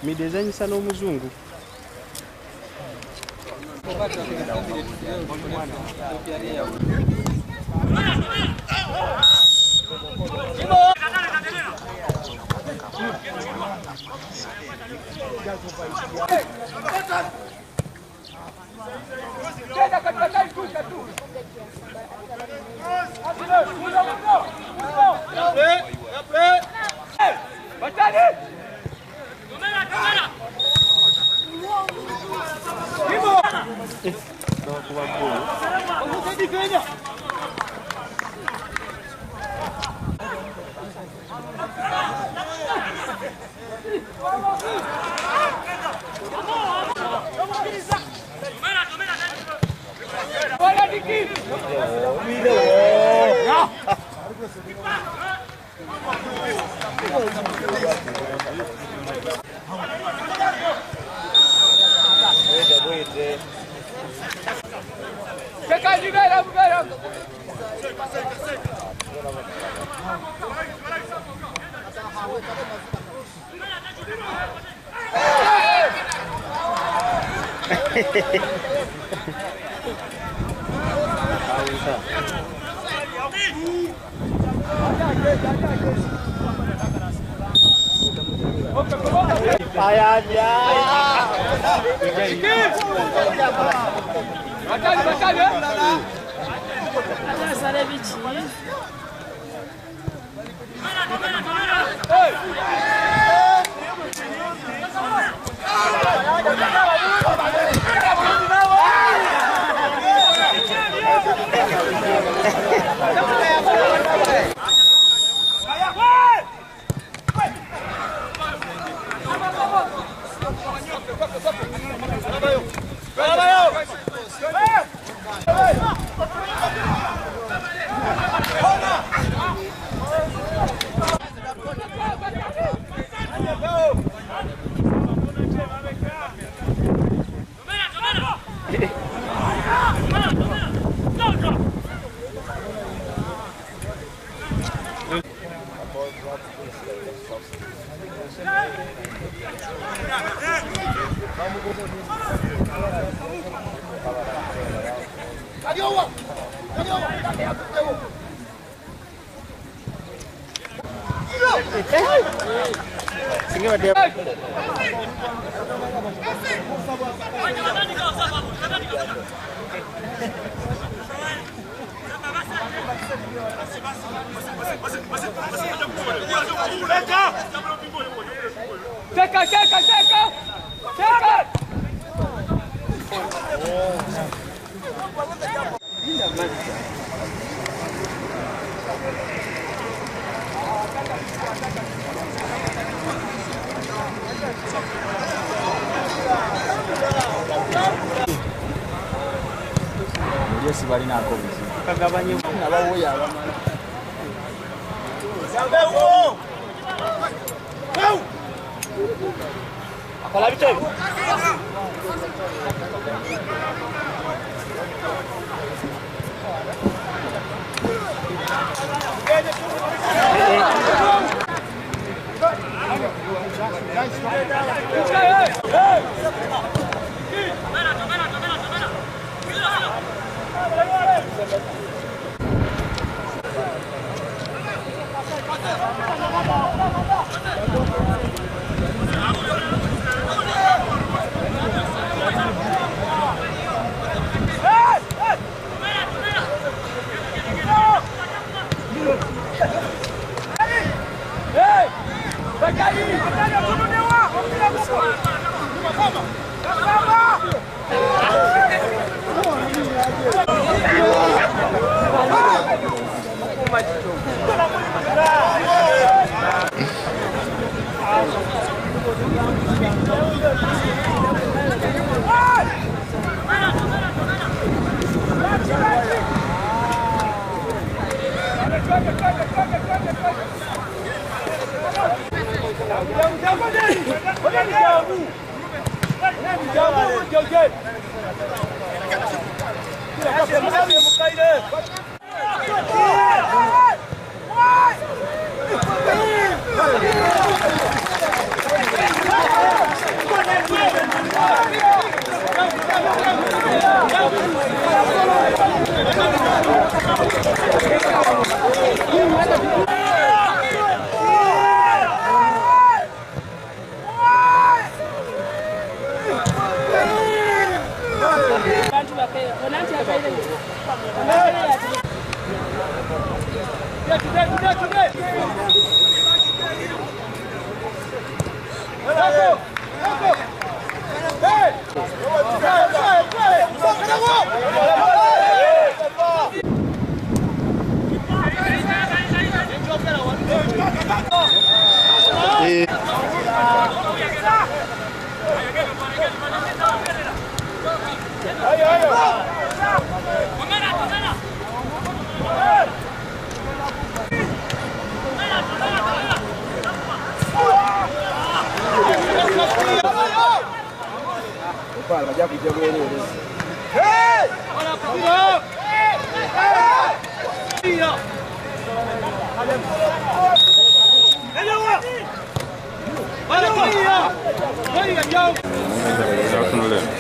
Midi ezanyisa n'omuzungu. Bakuba ggoolo.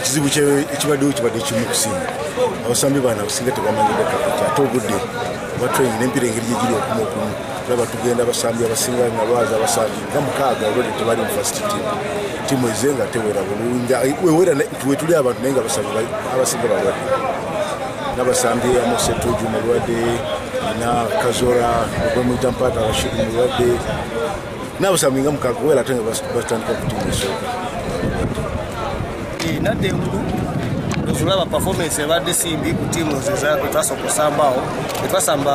Ekizibu ekibaddewo kibadde kimu kusinga abasambi bano abasinga tebamanyidde kapeti ate obudde oba training n'emipiira engeri gyegiri okumu okumu tulaba tugenda abasambi abasinga nga lwazi abasambi nga mukaaga already tebali mu first team tiimu eze nga tewera bulungi wewera wetuli abantu naye nga abasambi abasinga balwadde n'abasambi Amos Tuju mulwadde na Kazora gwemuyita Mpata Rashid mulwadde n'abasambi nga mukaaga wera ate nga batandika ku tiimu esooka. Nadda engulu olaba performance ebadde simbi ku tiimu zetwasooka osamba awo etwasamba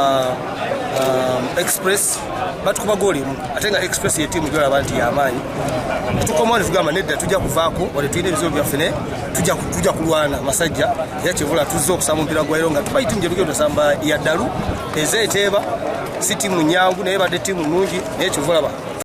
Express batukuba gooli emu ate nga Express ye tiimu gyolaba nti yamaanyi. Tukomawo netugamba nedda tujja kuvaako wadde tulina ebizibu byaffe naye tujja kulwana masajja era kyevula tuzze okusamba omupiira gwa leero nga tumanyi tiimu gyetugenda osamba ya ddalu eze eteeba si tiimu nyangu naye ebadde tiimu nungi naye kyevulaba.